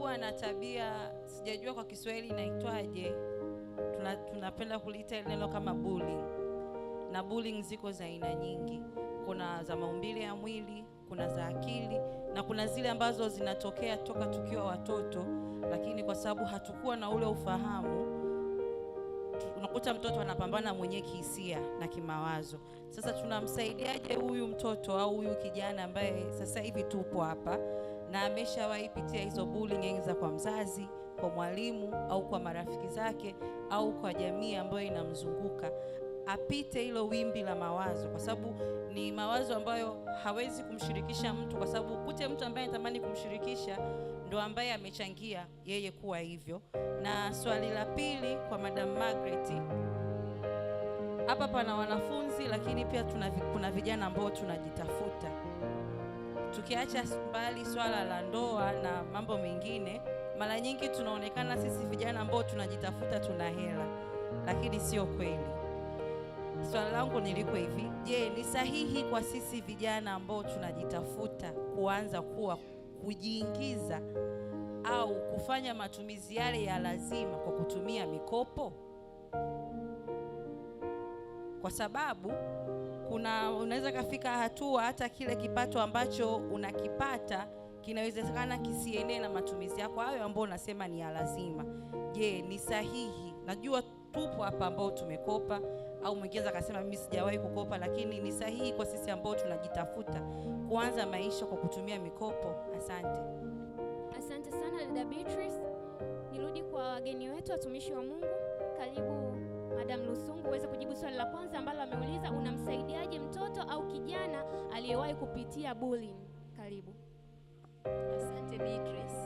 Kumekuwa na tabia, sijajua kwa Kiswahili inaitwaje, tunapenda kuliita neno kama bullying. Na bullying ziko za aina nyingi. Kuna za maumbile ya mwili, kuna za akili, na kuna zile ambazo zinatokea toka tukiwa watoto, lakini kwa sababu hatukuwa na ule ufahamu, unakuta mtoto anapambana mwenyewe kihisia na kimawazo. Sasa tunamsaidiaje huyu mtoto au huyu kijana ambaye sasa hivi tupo hapa na ameshawahi pitia hizo bullying za kwa mzazi, kwa mwalimu au kwa marafiki zake au kwa jamii ambayo inamzunguka, apite hilo wimbi la mawazo, kwa sababu ni mawazo ambayo hawezi kumshirikisha mtu, kwa sababu ukute mtu ambaye anatamani kumshirikisha ndo ambaye amechangia yeye kuwa hivyo. Na swali la pili kwa Madam Margaret, hapa pana wanafunzi lakini pia kuna vijana ambao tunajitafuta. Tukiacha mbali swala la ndoa na mambo mengine, mara nyingi tunaonekana sisi vijana ambao tunajitafuta tuna hela, lakini sio kweli. Swali langu niliko hivi, je, ni sahihi kwa sisi vijana ambao tunajitafuta kuanza kuwa kujiingiza au kufanya matumizi yale ya lazima kwa kutumia mikopo? Kwa sababu kuna unaweza kafika hatua hata kile kipato ambacho unakipata kinawezekana kisienee na matumizi yako hayo ambayo unasema ni ya lazima. Je, ni sahihi? Najua tupo hapa ambao tumekopa, au mwingine akasema mimi sijawahi kukopa, lakini ni sahihi kwa sisi ambao tunajitafuta kuanza maisha kwa kutumia mikopo? Asante. Asante sana dada Beatrice. Nirudi kwa wageni wetu watumishi wa Mungu. Karibu Madam Lusungu uweze kujibu swali la kwanza ambalo ameuliza, unamsaidiaje mtoto au kijana aliyewahi kupitia bullying? Karibu. Asante Beatrice.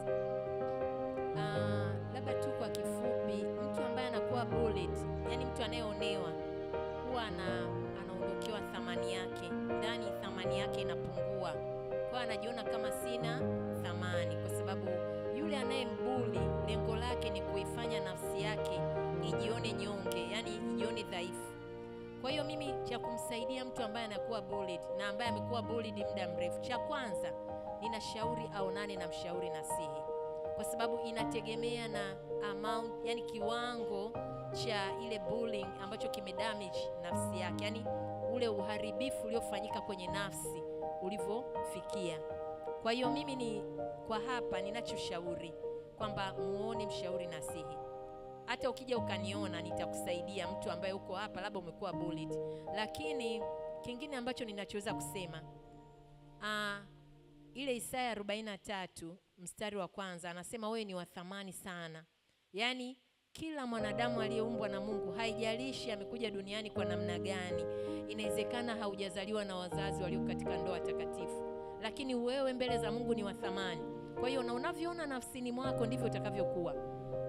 Labda tu kwa kifupi, mtu ambaye anakuwa bullied, yani mtu anayeonewa, huwa anaondokewa thamani yake. Ndani thamani yake inapungua. Kwa anajiona kama sina thamani, kwa sababu yule anayembuli lengo lake ni kuifanya nafsi yake ijione nyonge, yani ijione dhaifu. Kwa hiyo mimi cha kumsaidia mtu ambaye anakuwa bullied na ambaye amekuwa bullied muda mrefu, cha kwanza ninashauri aonane na mshauri nasihi, kwa sababu inategemea na amount, yani kiwango cha ile bullying ambacho kimedamage nafsi yake, yani ule uharibifu uliofanyika kwenye nafsi ulivyofikia. Kwa hiyo mimi ni kwa hapa ninachoshauri kwamba muone mshauri nasihi. Hata ukija ukaniona nitakusaidia, mtu ambaye uko hapa labda umekuwa bullied. Lakini kingine ambacho ninachoweza kusema, ile Isaya 43 mstari wa kwanza anasema wewe ni wa thamani sana. Yani kila mwanadamu aliyeumbwa na Mungu, haijalishi amekuja duniani kwa namna gani, inawezekana haujazaliwa na wazazi walio katika ndoa takatifu, lakini wewe mbele za Mungu ni wa thamani. Kwa hiyo na unavyoona nafsini mwako ndivyo utakavyokuwa.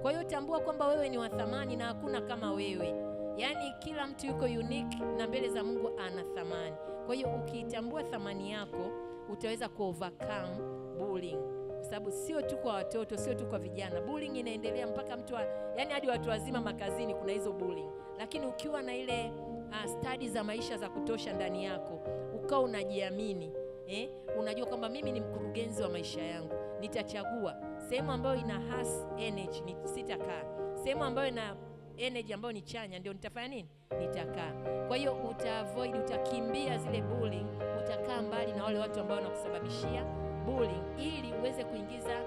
Kwa hiyo tambua kwamba wewe ni wa thamani na hakuna kama wewe. Yani kila mtu yuko unique na mbele za Mungu ana thamani. Kwa hiyo ukiitambua thamani yako utaweza ku overcome bullying. Kwa sababu sio tu kwa watoto, sio tu kwa vijana. Bullying inaendelea mpaka mtu yani hadi watu wazima makazini kuna hizo bullying. Lakini ukiwa na ile study za maisha za kutosha ndani yako, ukao unajiamini, unajua kwamba mimi ni mkurugenzi wa maisha yangu. Nitachagua sehemu ambayo ina harsh energy ni sitakaa. Sehemu ambayo ina energy ambayo ni chanya ndio nitafanya nini? Nitakaa. Kwa hiyo utaavoid, utakimbia zile bullying, utakaa mbali na wale watu ambao wanakusababishia bullying ili uweze kuingiza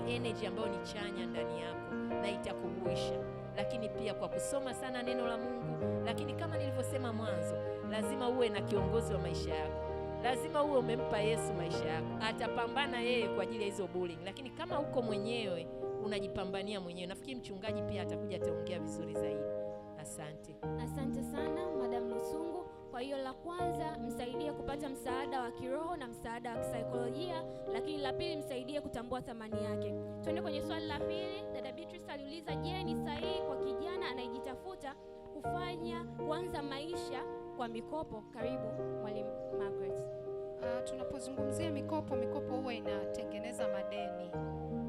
energy ambayo ni chanya ndani yako na itakuhuisha. Lakini pia kwa kusoma sana neno la Mungu, lakini kama nilivyosema mwanzo, lazima uwe na kiongozi wa maisha yako. Lazima uwe umempa Yesu maisha yako. Atapambana yeye kwa ajili ya hizo bullying. Lakini kama uko mwenyewe, unajipambania mwenyewe. Nafikiri mchungaji pia atakuja ataongea vizuri zaidi. Asante. Asante sana Madam Lusungu. Kwa hiyo la kwanza, msaidie kupata msaada wa kiroho na msaada wa kisaikolojia, lakini la pili msaidie kutambua thamani yake. Tuende kwenye swali la pili. Dada Beatrice aliuliza, je, ni sahihi kwa kijana anayejitafuta kufanya kuanza maisha kwa mikopo? Karibu Mwalimu Margaret. Tunapozungumzia mikopo, mikopo huwa inatengeneza madeni.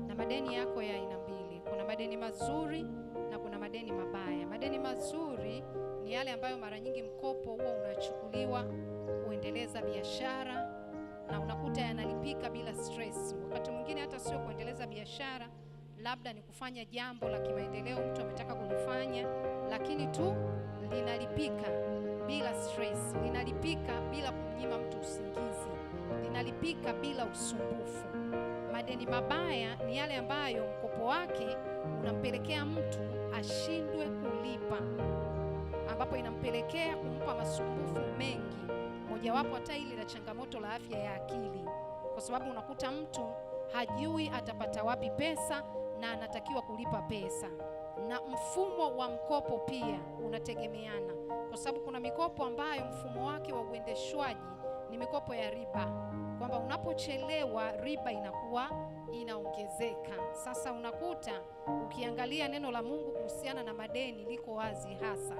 Na madeni yako ya aina mbili. Kuna madeni mazuri na kuna madeni mabaya. Madeni mazuri ni yale ambayo mara nyingi mkopo huwa unachukuliwa kuendeleza biashara na unakuta yanalipika bila stress. Wakati mwingine hata sio kuendeleza biashara, Labda ni kufanya jambo la kimaendeleo mtu ametaka kulifanya, lakini tu linalipika bila stress, linalipika bila kumnyima mtu usingizi, linalipika bila usumbufu. Madeni mabaya ni yale ambayo mkopo wake unampelekea mtu ashindwe kulipa, ambapo inampelekea kumpa masumbufu mengi, mojawapo hata ile la changamoto la afya ya akili, kwa sababu unakuta mtu hajui atapata wapi pesa na anatakiwa kulipa pesa. Na mfumo wa mkopo pia unategemeana, kwa sababu kuna mikopo ambayo mfumo wake wa uendeshwaji ni mikopo ya riba, kwamba unapochelewa riba inakuwa inaongezeka. Sasa unakuta ukiangalia neno la Mungu kuhusiana na madeni liko wazi, hasa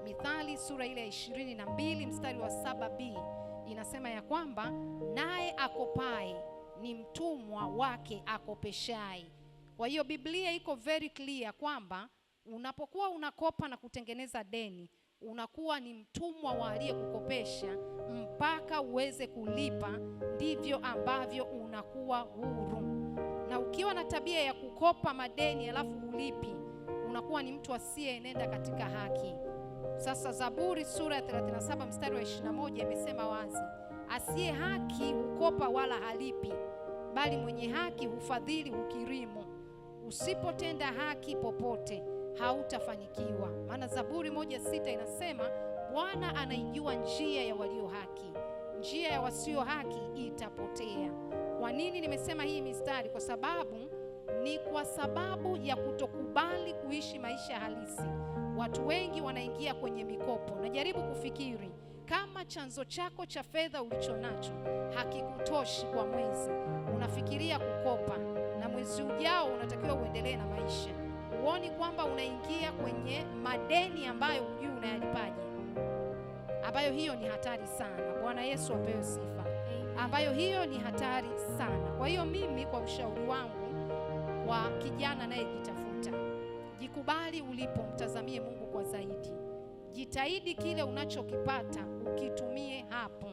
Mithali sura ile ya 22 mstari wa 7b inasema ya kwamba naye akopaye ni mtumwa wake akopeshaye. Kwa hiyo Biblia iko very clear kwamba unapokuwa unakopa na kutengeneza deni, unakuwa ni mtumwa wa aliyekukopesha mpaka uweze kulipa, ndivyo ambavyo unakuwa huru. Na ukiwa na tabia ya kukopa madeni alafu ulipi, unakuwa ni mtu asiyeenenda katika haki. Sasa Zaburi sura ya 37 mstari wa 21 imesema wazi, asiye haki hukopa wala halipi, bali mwenye haki hufadhili hukirimu. Usipotenda haki popote hautafanikiwa. Maana Zaburi 1:6 inasema Bwana anaijua njia ya walio haki, njia ya wasio haki itapotea. Kwa nini nimesema hii mistari? Kwa sababu ni kwa sababu ya kutokubali kuishi maisha halisi. Watu wengi wanaingia kwenye mikopo. Najaribu kufikiri kama chanzo chako cha fedha ulichonacho hakikutoshi kwa mwezi, unafikiria kukopa na mwezi ujao unatakiwa uendelee na maisha. Huoni kwamba unaingia kwenye madeni ambayo hujui unayalipaje? Ambayo hiyo ni hatari sana. Bwana Yesu apewe sifa. Ambayo hiyo ni hatari sana. Kwa hiyo mimi kwa ushauri wangu kwa kijana anayejitafuta, jikubali ulipo, mtazamie Mungu kwa zaidi. Jitahidi kile unachokipata ukitumie hapo,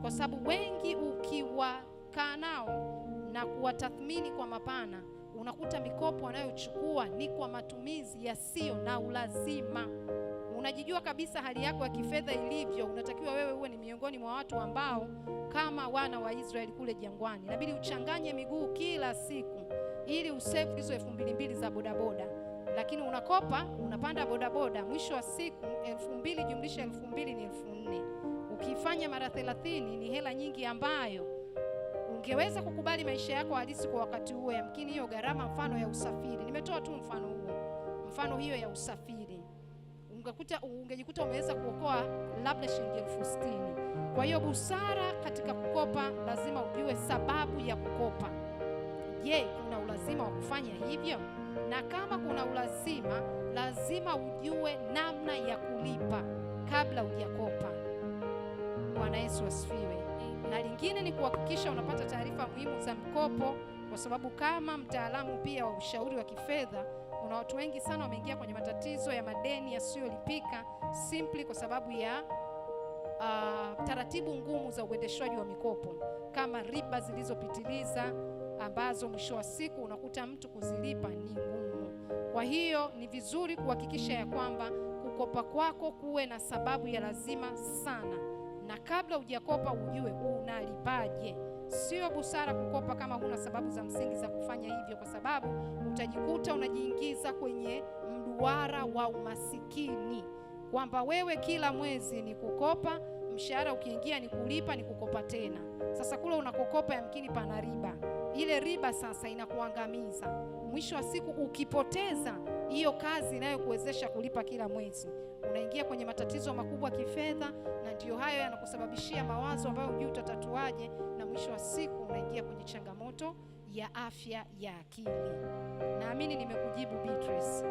kwa sababu wengi ukiwakaa nao na kuwatathmini kwa mapana, unakuta mikopo wanayochukua ni kwa matumizi yasiyo na ulazima. Unajijua kabisa hali yako ya kifedha ilivyo, unatakiwa wewe uwe ni miongoni mwa watu ambao kama wana wa Israeli kule jangwani, inabidi uchanganye miguu kila siku ili usave hizo 2000 za bodaboda. Lakini unakopa, unapanda bodaboda, mwisho wa siku 2000 jumlisha 2000 ni 4000. Ukifanya mara 30 ni hela nyingi ambayo ungeweza kukubali maisha yako halisi kwa wakati huo. Yamkini hiyo gharama mfano ya usafiri, nimetoa tu mfano huo, mfano hiyo ya usafiri, ungejikuta umeweza kuokoa labda shilingi 60,000. Kwa hiyo busara katika kukopa, lazima ujue sababu ya kukopa. Je, kuna ulazima wa kufanya hivyo? Na kama kuna ulazima, lazima ujue namna ya kulipa kabla hujakopa. Bwana Yesu asifiwe. Na lingine ni kuhakikisha unapata taarifa muhimu za mkopo, kwa sababu kama mtaalamu pia wa ushauri wa kifedha, kuna watu wengi sana wameingia kwenye matatizo ya madeni yasiyolipika simply kwa sababu ya taratibu ngumu za uendeshwaji wa mikopo, kama riba zilizopitiliza ambazo mwisho wa siku unakuta mtu kuzilipa ni ngumu. Kwa hiyo ni vizuri kuhakikisha ya kwamba kukopa kwako kuwe na sababu ya lazima sana, na kabla hujakopa ujue unalipaje. Sio busara kukopa kama huna sababu za msingi za kufanya hivyo, kwa sababu utajikuta unajiingiza kwenye mduara wa umasikini, kwamba wewe kila mwezi ni kukopa, mshahara ukiingia ni kulipa, ni kukopa tena. Sasa kule unakokopa yamkini pana riba. Ile riba sasa inakuangamiza. Mwisho wa siku ukipoteza hiyo kazi inayokuwezesha kulipa kila mwezi, unaingia kwenye matatizo makubwa kifedha, na ndiyo hayo yanakusababishia mawazo ambayo hujui utatatuaje, na mwisho wa siku unaingia kwenye changamoto ya afya ya akili. Naamini nimekujibu Beatrice.